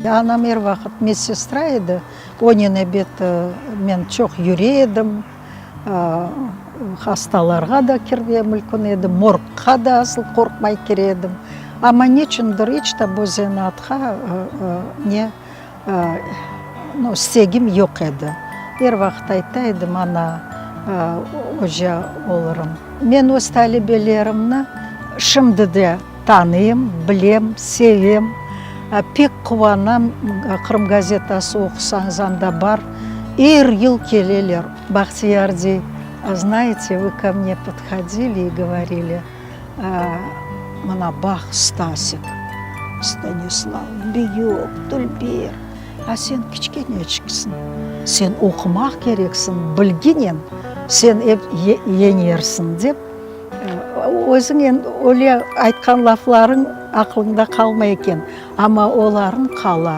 Anam er vaqıt medsestra edi, onen ebet men çoq yüre edim, hastalarğa da kirmege mümkün edi, morgqa da asıl qorqmay kire edim. Amma neçündir iç de bu zenaatqa ne, no, istegim yoq edi. Er vaqıt ayta edim, ana, oca olurım. Men öz talebelerimni şimdi de tanıyım, bilem, sevem, pek quvanam, Qırım gazetası oqusañız, anda bar, er yıl keleler. Bahtiyar dey, Znayete, vı ko mne podhodili i govorili, mına baq, Stasik, Stanislav, büyük, dülber, a sen kiçkeneçiksiñ, sen oqumaq kereksiñ, bilginen sen ep yeñersiñ, dep. Özüñ endi öyle aytqan laflarıñ aqlıñda qalmay eken, amma olarıñ qala.